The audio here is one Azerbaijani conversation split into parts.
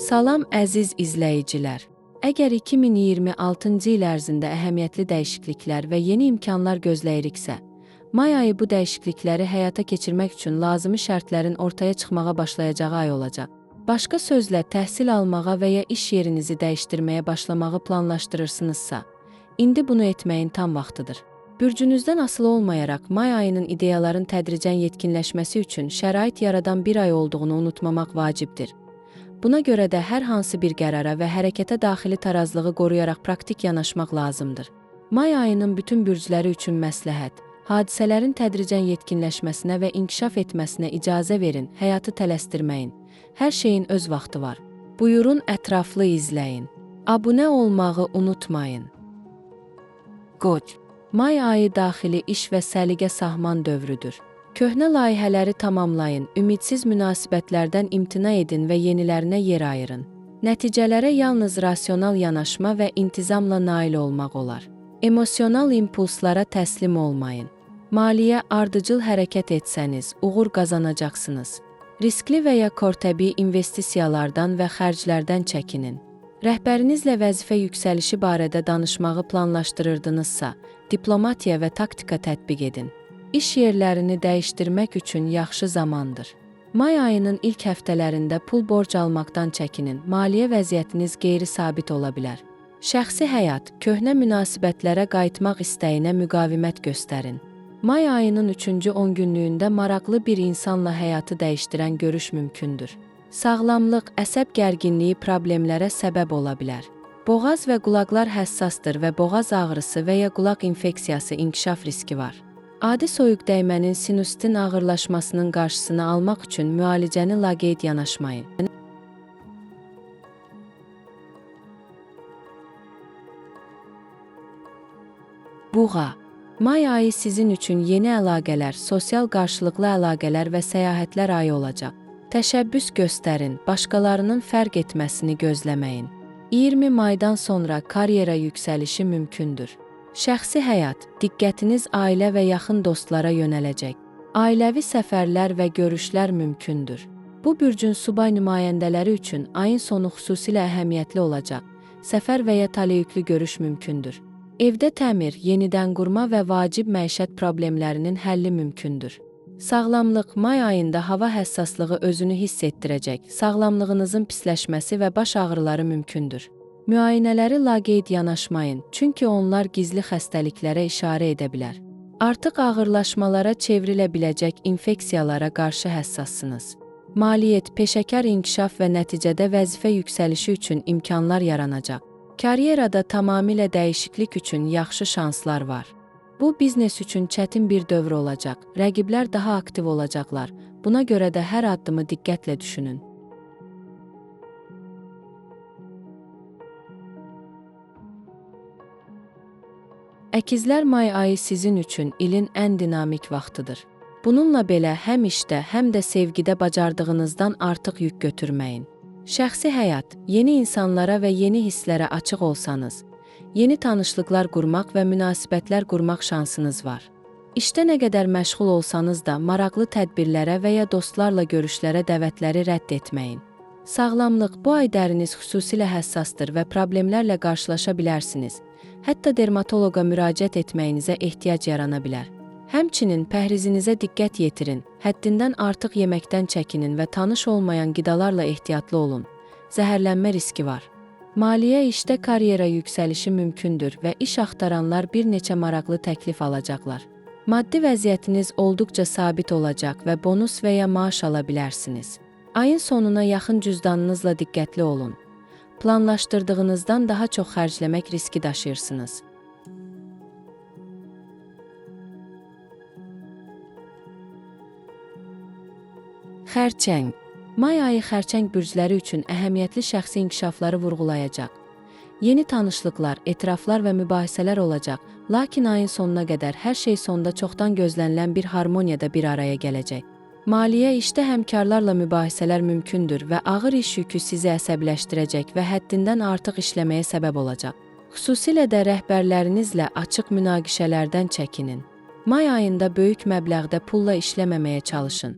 Salam əziz izləyicilər. Əgər 2026-cı il ərzində əhəmiyyətli dəyişikliklər və yeni imkanlar gözləyiriksə, may ayı bu dəyişiklikləri həyata keçirmək üçün lazımi şərtlərin ortaya çıxmağa başlayacağı ay olacaq. Başqa sözlə, təhsil almağa və ya iş yerinizi dəyişdirməyə başlamağı planlaşdırırsınızsa, indi bunu etməyin tam vaxtıdır. Bürcünüzdən asılı olmayaraq may ayının ideyaların tədricən yetkinləşməsi üçün şərait yaradan bir ay olduğunu unutmamaq vacibdir. Buna görə də hər hansı bir qərara və hərəkətə daxili tarazlığı qoruyaraq praktik yanaşmaq lazımdır. May ayının bütün bürcləri üçün məsləhət, hadisələrin tədricən yetkinləşməsinə və inkişaf etməsinə icazə verin, həyatı tələsdirməyin. Hər şeyin öz vaxtı var. Buyurun, ətraflı izləyin. Abunə olmağı unutmayın. Qoç. May ayı daxili iş və səliqə sahman dövrüdür. Köhnə layihələri tamamlayın, ümidsiz münasibətlərdən imtina edin və yenilərinə yer ayırın. Nəticələrə yalnız rasional yanaşma və intizamla nail olmaq olar. Emosional impulslara təslim olmayın. Maliyyə ardıcıl hərəkət etsəniz, uğur qazanacaqsınız. Riskli və ya kortəbii investisiyalardan və xərclərdən çəkinin. Rəhbərinizlə vəzifə yüksəlişi barədə danışmağı planlaşdırırdınızsa, diplomatiya və taktika tətbiq edin. İş yerlərini dəyişdirmək üçün yaxşı zamandır. May ayının ilk həftələrində pul borc almaqdan çəkinin, maliyyə vəziyyətiniz qeyri-sabit ola bilər. Şəxsi həyat, köhnə münasibətlərə qayıtmaq istəyinə müqavimət göstərin. May ayının 3-cü 10 günlüyündə maraqlı bir insanla həyatı dəyişdirən görüş mümkündür. Sağlamlıq, əsəb gərginliyi problemlərə səbəb ola bilər. Boğaz və qulaqlar həssasdır və boğaz ağrısı və ya qulaq infeksiyası inkişaf riski var. Adi soyuq dəymənin sinusitin ağırlaşmasının qarşısını almaq üçün müalicəni laqeyd yanaşmayın. Buğa. May ayı sizin üçün yeni əlaqələr, sosial qarşılıqlı əlaqələr və səyahətlər ayı olacaq. Təşəbbüs göstərin, başqalarının fərq etməsini gözləməyin. 20 maydan sonra karyera yüksəlişi mümkündür. Şəxsi həyat, diqqətiniz ailə və yaxın dostlara yönələcək. Ailəvi səfərlər və görüşlər mümkündür. Bu bürcün subay nümayəndələri üçün ayın sonu xüsusilə əhəmiyyətli olacaq. Səfər və ya taleyüklü görüş mümkündür. Evdə təmir, yenidən qurma və vacib məişət problemlərinin həlli mümkündür. Sağlamlıq, may ayında hava həssaslığı özünü hiss etdirəcək, sağlamlığınızın pisləşməsi və baş ağrıları mümkündür. Müayinələri laqeyd yanaşmayın, çünki onlar gizli xəstəliklərə işarə edə bilər. Artıq ağırlaşmalara çevrilə biləcək infeksiyalara qarşı həssassınız. Maliyyət, peşəkar inkişaf və nəticədə vəzifə yüksəlişi üçün imkanlar yaranacaq. Karyerada tamamilə dəyişiklik üçün yaxşı şanslar var. Bu, biznes üçün çətin bir dövr olacaq, rəqiblər daha aktiv olacaqlar. Buna görə də hər addımı diqqətlə düşünün. Əkizlər, may ayı sizin üçün ilin ən dinamik vaxtıdır. Bununla belə həm işdə, həm də sevgidə bacardığınızdan artıq yük götürməyin. Şəxsi həyat, yeni insanlara və yeni hisslərə açıq olsanız, yeni tanışlıqlar qurmaq və münasibətlər qurmaq şansınız var. İşdə nə qədər məşğul olsanız da maraqlı tədbirlərə və ya dostlarla görüşlərə dəvətləri rədd etməyin. Sağlamlıq, bu ay dəriniz xüsusilə həssasdır və problemlərlə qarşılaşa bilərsiniz. Hətta dermatoloqa müraciət etməyinizə ehtiyac yarana bilər. Həmçinin pəhrizinizə diqqət yetirin, həddindən artıq yeməkdən çəkinin və tanış olmayan qidalarla ehtiyatlı olun. Zəhərlənmə riski var. Maliyyə, işdə karyera yüksəlişi mümkündür və iş axtaranlar bir neçə maraqlı təklif alacaqlar. Maddi vəziyyətiniz olduqca sabit olacaq və bonus və ya maaş ala bilərsiniz. Ayın sonuna yaxın cüzdanınızla diqqətli olun. Planlaşdırdığınızdan daha çox xərcləmək riski daşıyırsınız. Xərçəng. May ayı xərçəng bürcləri üçün əhəmiyyətli şəxsi inkişafları vurğulayacaq. Yeni tanışlıqlar, etiraflar və mübahisələr olacaq, lakin ayın sonuna qədər hər şey sonda çoxdan gözlənilən bir harmoniyada bir araya gələcək. Maliyyə, işdə həmkarlarla mübahisələr mümkündür və ağır iş yükü sizi əsəbləşdirəcək və həddindən artıq işləməyə səbəb olacaq. Xüsusilə də rəhbərlərinizlə açıq münaqişələrdən çəkinin. May ayında böyük məbləğdə pulla işləməməyə çalışın.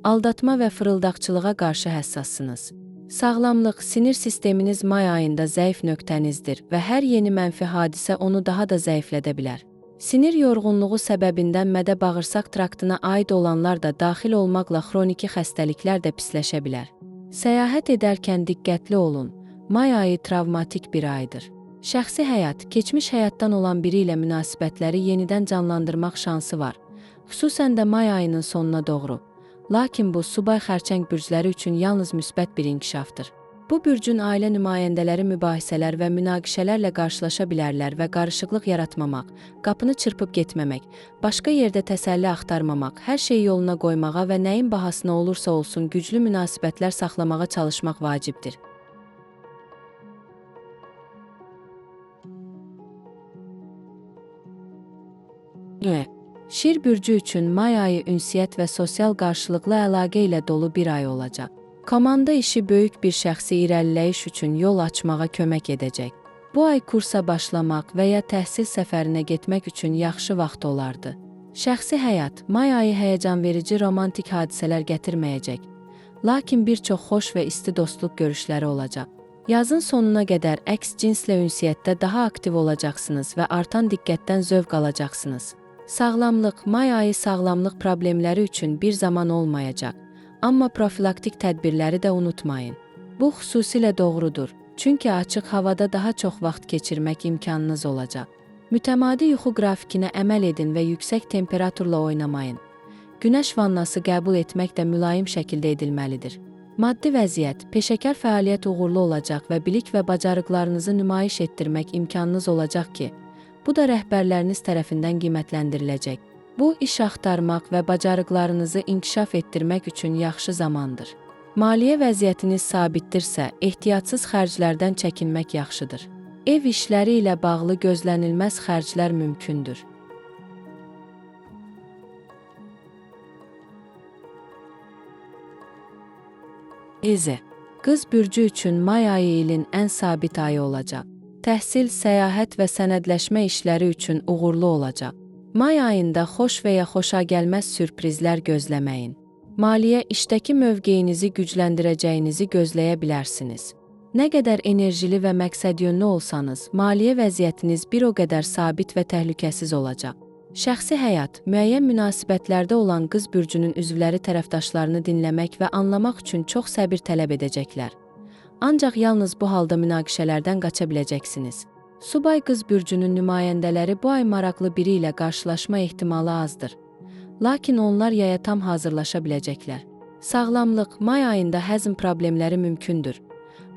Aldatma və fırıldaqçılığa qarşı həssassınız. Sağlamlıq, sinir sisteminiz may ayında zəif nöqtənizdir və hər yeni mənfi hadisə onu daha da zəiflədə bilər. Sinir yorğunluğu səbəbindən mədə-bağırsaq traktına aid olanlar da daxil olmaqla xroniki xəstəliklər də pisləşə bilər. Səyahət edərkən diqqətli olun, may ayı travmatik bir aydır. Şəxsi həyat, keçmiş həyatdan olan biri ilə münasibətləri yenidən canlandırmaq şansı var, xüsusən də may ayının sonuna doğru. Lakin bu, subay xərçəng bürcləri üçün yalnız müsbət bir inkişafdır. Bu bürcün ailə nümayəndələri mübahisələr və münaqişələrlə qarşılaşa bilərlər və qarışıqlıq yaratmamaq, qapını çırpıb getməmək, başqa yerdə təsəlli axtarmamaq, hər şeyi yoluna qoymağa və nəyin bahasına olursa olsun güclü münasibətlər saxlamağa çalışmaq vacibdir. Şir bürcü üçün may ayı ünsiyyət və sosial qarşılıqlı əlaqə ilə dolu bir ay olacaq. Komanda işi böyük bir şəxsi irəliləyiş üçün yol açmağa kömək edəcək. Bu ay kursa başlamaq və ya təhsil səfərinə getmək üçün yaxşı vaxt olardı. Şəxsi həyat, may ayı həyəcanverici romantik hadisələr gətirməyəcək. Lakin bir çox xoş və isti dostluq görüşləri olacaq. Yazın sonuna qədər əks cinslə ünsiyyətdə daha aktiv olacaqsınız və artan diqqətdən zövq alacaqsınız. Sağlamlıq, may ayı sağlamlıq problemləri üçün bir zaman olmayacaq. Amma profilaktik tədbirləri də unutmayın. Bu xüsusilə doğrudur, çünki açıq havada daha çox vaxt keçirmək imkanınız olacaq. Mütəmadi yuxu qrafikinə əməl edin və yüksək temperaturla oynamayın. Günəş vannası qəbul etmək də mülayim şəkildə edilməlidir. Maddi vəziyyət, peşəkar fəaliyyət uğurlu olacaq və bilik və bacarıqlarınızı nümayiş etdirmək imkanınız olacaq ki, bu da rəhbərləriniz tərəfindən qiymətləndiriləcək. Bu, iş axtarmaq və bacarıqlarınızı inkişaf etdirmək üçün yaxşı zamandır. Maliyyə vəziyyətiniz sabitdirsə, ehtiyatsız xərclərdən çəkinmək yaxşıdır. Ev işləri ilə bağlı gözlənilməz xərclər mümkündür. Qız bürcü üçün may ayı ilin ən sabit ayı olacaq. Təhsil, səyahət və sənədləşmə işləri üçün uğurlu olacaq. May ayında xoş və ya xoşagəlməz sürprizlər gözləməyin. Maliyyə, işdəki mövqeyinizi gücləndirəcəyinizi gözləyə bilərsiniz. Nə qədər enerjili və məqsədyönlü olsanız, maliyyə vəziyyətiniz bir o qədər sabit və təhlükəsiz olacaq. Şəxsi həyat, müəyyən münasibətlərdə olan qız bürcünün üzvləri tərəfdaşlarını dinləmək və anlamaq üçün çox səbir tələb edəcəklər. Ancaq yalnız bu halda münaqişələrdən qaça biləcəksiniz. Subay qız bürcünün nümayəndələri bu ay maraqlı biri ilə qarşılaşma ehtimalı azdır. Lakin onlar yaya tam hazırlaşa biləcəklər. Sağlamlıq, may ayında həzm problemləri mümkündür.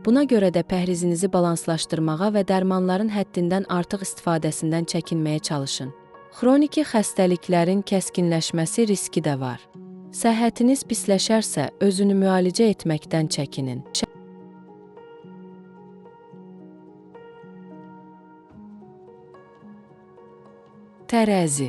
Buna görə də pəhrizinizi balanslaşdırmağa və dərmanların həddindən artıq istifadəsindən çəkinməyə çalışın. Xroniki xəstəliklərin kəskinləşməsi riski də var. Səhhətiniz pisləşərsə, özünü müalicə etməkdən çəkinin. Tərəzi.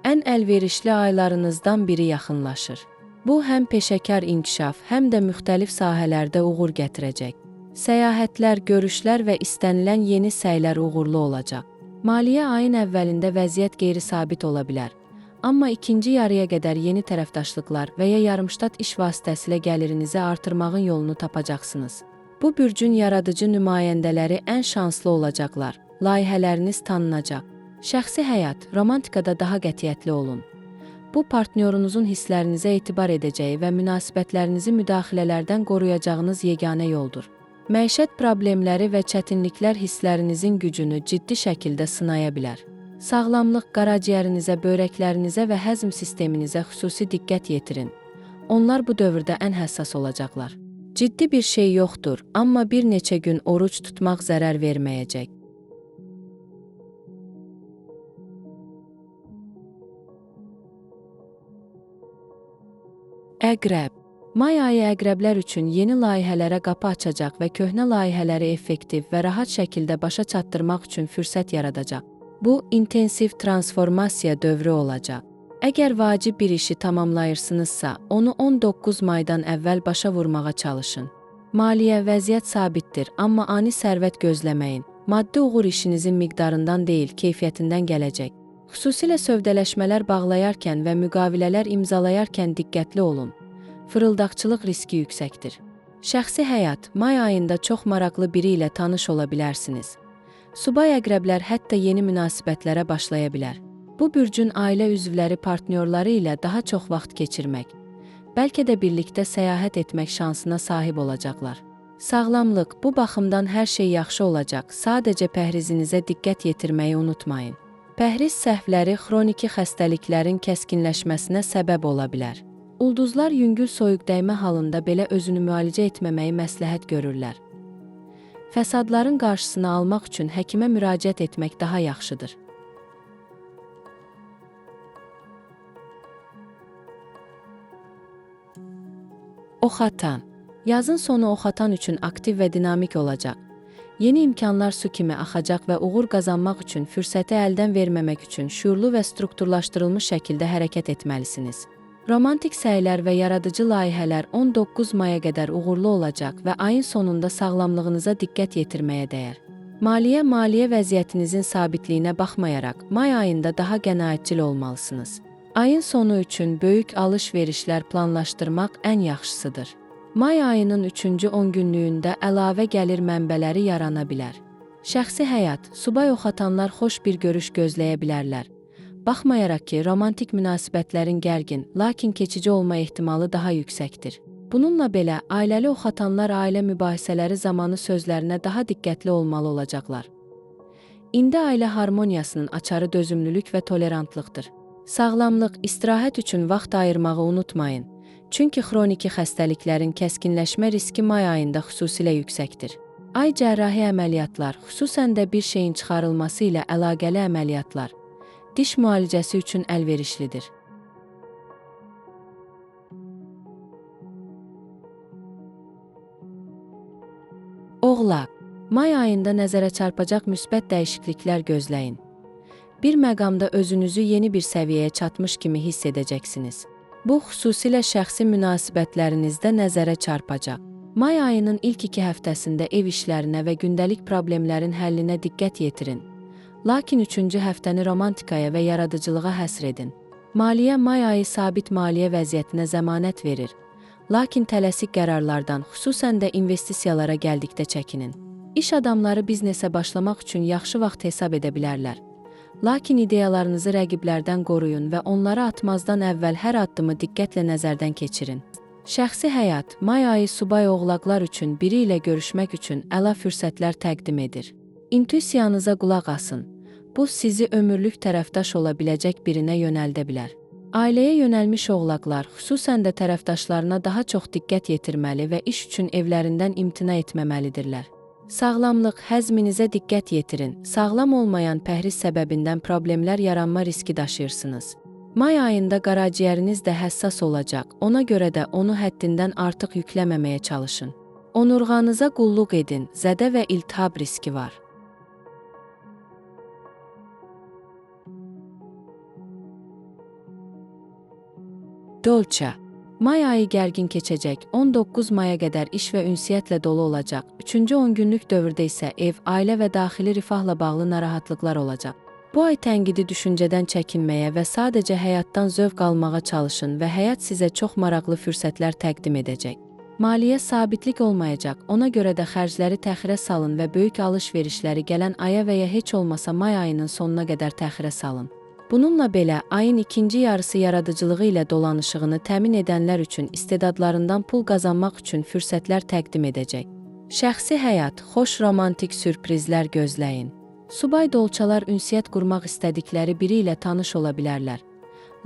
Ən əlverişli aylarınızdan biri yaxınlaşır. Bu, həm peşəkar inkişaf, həm də müxtəlif sahələrdə uğur gətirəcək. Səyahətlər, görüşlər və istənilən yeni səylər uğurlu olacaq. Maliyyə ayın əvvəlində vəziyyət qeyri-sabit ola bilər. Amma ikinci yarıya qədər yeni tərəfdaşlıqlar və ya yarımştat iş vasitəsilə gəlirinizi artırmağın yolunu tapacaqsınız. Bu bürcün yaradıcı nümayəndələri ən şanslı olacaqlar, layihələriniz tanınacaq. Şəxsi həyat, romantikada daha qətiyyətli olun. Bu, partnyorunuzun hisslərinizə etibar edəcəyi və münasibətlərinizi müdaxilələrdən qoruyacağınız yeganə yoldur. Məişət problemləri və çətinliklər hisslərinizin gücünü ciddi şəkildə sınaya bilər. Sağlamlıq, qaraciyərinizə, böyrəklərinizə və həzm sisteminizə xüsusi diqqət yetirin. Onlar bu dövrdə ən həssas olacaqlar. Ciddi bir şey yoxdur, amma bir neçə gün oruc tutmaq zərər verməyəcək. Əqrəb. May ayı əqrəblər üçün yeni layihələrə qapı açacaq və köhnə layihələri effektiv və rahat şəkildə başa çatdırmaq üçün fürsət yaradacaq. Bu, intensiv transformasiya dövrü olacaq. Əgər vacib bir işi tamamlayırsınızsa, onu 19 maydan əvvəl başa vurmağa çalışın. Maliyyə vəziyyət sabitdir, amma ani sərvət gözləməyin. Maddi uğur işinizin miqdarından deyil, keyfiyyətindən gələcək. Xüsusilə sövdələşmələr bağlayarkən və müqavilələr imzalayarkən diqqətli olun. Fırıldaqçılıq riski yüksəkdir. Şəxsi həyat, may ayında çox maraqlı biri ilə tanış ola bilərsiniz. Subay əqrəblər hətta yeni münasibətlərə başlaya bilər. Bu bürcün ailə üzvləri partnyorları ilə daha çox vaxt keçirmək, bəlkə də birlikdə səyahət etmək şansına sahib olacaqlar. Sağlamlıq, bu baxımdan hər şey yaxşı olacaq, sadəcə pəhrizinizə diqqət yetirməyi unutmayın. Pəhriz səhvləri xroniki xəstəliklərin kəskinləşməsinə səbəb ola bilər. Ulduzlar yüngül soyuq dəymə halında belə özünü müalicə etməməyi məsləhət görürlər. Fəsadların qarşısını almaq üçün həkimə müraciət etmək daha yaxşıdır. Oxatan. Yazın sonu oxatan üçün aktiv və dinamik olacaq. Yeni imkanlar su kimi axacaq və uğur qazanmaq üçün fürsəti əldən verməmək üçün şüurlu və strukturlaşdırılmış şəkildə hərəkət etməlisiniz. Romantik səylər və yaradıcı layihələr 19 maya qədər uğurlu olacaq və ayın sonunda sağlamlığınıza diqqət yetirməyə dəyər. Maliyyə vəziyyətinizin sabitliyinə baxmayaraq, may ayında daha qənaətcil olmalısınız. Ayın sonu üçün böyük alış-verişlər planlaşdırmaq ən yaxşısıdır. May ayının 3-cü 10 günlüyündə əlavə gəlir mənbələri yarana bilər. Şəxsi həyat, subay oxatanlar xoş bir görüş gözləyə bilərlər. Baxmayaraq ki, romantik münasibətlərin gərgin, lakin keçici olma ehtimalı daha yüksəkdir. Bununla belə, ailəli oxatanlar ailə mübahisələri zamanı sözlərinə daha diqqətli olmalı olacaqlar. İndi ailə harmoniyasının açarı dözümlülük və tolerantlıqdır. Sağlamlıq, istirahət üçün vaxt ayırmağı unutmayın. Çünki xroniki xəstəliklərin kəskinləşmə riski may ayında xüsusilə yüksəkdir. Ay cərrahi əməliyyatlar, xüsusən də bir şeyin çıxarılması ilə əlaqəli əməliyyatlar, diş müalicəsi üçün əlverişlidir. Oğlaq. May ayında nəzərə çarpacaq müsbət dəyişikliklər gözləyin. Bir məqamda özünüzü yeni bir səviyyəyə çatmış kimi hiss edəcəksiniz. Bu, xüsusilə şəxsi münasibətlərinizdə nəzərə çarpacaq. May ayının ilk 2 həftəsində ev işlərinə və gündəlik problemlərin həllinə diqqət yetirin. Lakin 3-cü həftəni romantikaya və yaradıcılığa həsr edin. Maliyyə, may ayı sabit maliyyə vəziyyətinə zəmanət verir. Lakin tələsik qərarlardan, xüsusən də investisiyalara gəldikdə çəkinin. İş adamları biznesə başlamaq üçün yaxşı vaxt hesab edə bilərlər. Lakin ideyalarınızı rəqiblərdən qoruyun və onları atmazdan əvvəl hər addımı diqqətlə nəzərdən keçirin. Şəxsi həyat, may ayı subay oğlaqlar üçün biri ilə görüşmək üçün əla fürsətlər təqdim edir. İntuisiyanıza qulaq asın. Bu, sizi ömürlük tərəfdaş ola biləcək birinə yönəldə bilər. Ailəyə yönəlmiş oğlaqlar, xüsusən də tərəfdaşlarına daha çox diqqət yetirməli və iş üçün evlərindən imtina etməməlidirlər. Sağlamlıq, həzminizə diqqət yetirin. Sağlam olmayan pəhriz səbəbindən problemlər yaranma riski daşıyırsınız. May ayında qaraciyəriniz də həssas olacaq, ona görə də onu həddindən artıq yükləməməyə çalışın. Onurğanıza qulluq edin, zədə və iltihab riski var. Dolça. May ayı gərgin keçəcək, 19 maya qədər iş və ünsiyyətlə dolu olacaq. 3-cü 10 günlük dövrdə isə ev, ailə və daxili rifahla bağlı narahatlıqlar olacaq. Bu ay tənqidi düşüncədən çəkinməyə və sadəcə həyatdan zövq almağa çalışın və həyat sizə çox maraqlı fürsətlər təqdim edəcək. Maliyyə sabitlik olmayacaq, ona görə də xərcləri təxirə salın və böyük alış-verişləri gələn aya və ya heç olmasa may ayının sonuna qədər təxirə salın. Bununla belə, ayın ikinci yarısı yaradıcılığı ilə dolanışığını təmin edənlər üçün istedadlarından pul qazanmaq üçün fürsətlər təqdim edəcək. Şəxsi həyat, xoş romantik sürprizlər gözləyin. Subay dolçalar ünsiyyət qurmaq istədikləri biri ilə tanış ola bilərlər.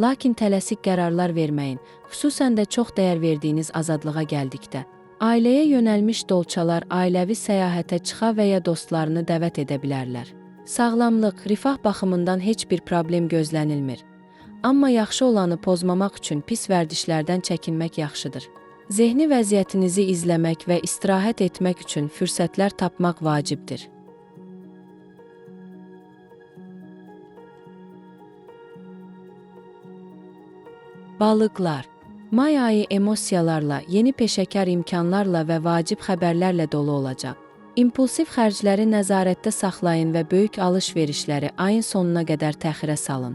Lakin tələsik qərarlar verməyin, xüsusən də çox dəyər verdiyiniz azadlığa gəldikdə. Ailəyə yönəlmiş dolçalar ailəvi səyahətə çıxa və ya dostlarını dəvət edə bilərlər. Sağlamlıq, rifah baxımından heç bir problem gözlənilmir. Amma yaxşı olanı pozmamaq üçün pis vərdişlərdən çəkinmək yaxşıdır. Zehni vəziyyətinizi izləmək və istirahət etmək üçün fürsətlər tapmaq vacibdir. Balıqlar. May ayı emosiyalarla, yeni peşəkar imkanlarla və vacib xəbərlərlə dolu olacaq. İmpulsiv xərcləri nəzarətdə saxlayın və böyük alış-verişləri ayın sonuna qədər təxirə salın.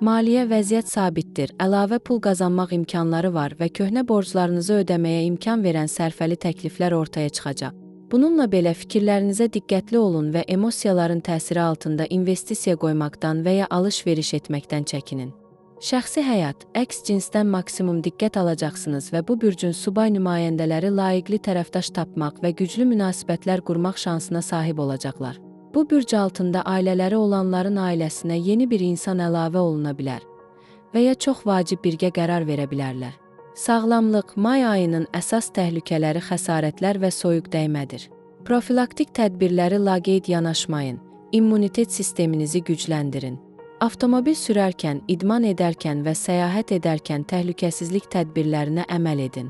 Maliyyə vəziyyət sabitdir, əlavə pul qazanmaq imkanları var və köhnə borclarınızı ödəməyə imkan verən sərfəli təkliflər ortaya çıxacaq. Bununla belə fikirlərinizə diqqətli olun və emosiyaların təsiri altında investisiya qoymaqdan və ya alış-veriş etməkdən çəkinin. Şəxsi həyat, əks cinsdən maksimum diqqət alacaqsınız və bu bürcün subay nümayəndələri layiqli tərəfdaş tapmaq və güclü münasibətlər qurmaq şansına sahib olacaqlar. Bu bürc altında ailələri olanların ailəsinə yeni bir insan əlavə oluna bilər və ya çox vacib birgə qərar verə bilərlər. Sağlamlıq, may ayının əsas təhlükələri xəsarətlər və soyuq dəymədir. Profilaktik tədbirləri laqeyd yanaşmayın, immunitet sisteminizi gücləndirin. Avtomobil sürərkən, idman edərkən və səyahət edərkən təhlükəsizlik tədbirlərinə əməl edin.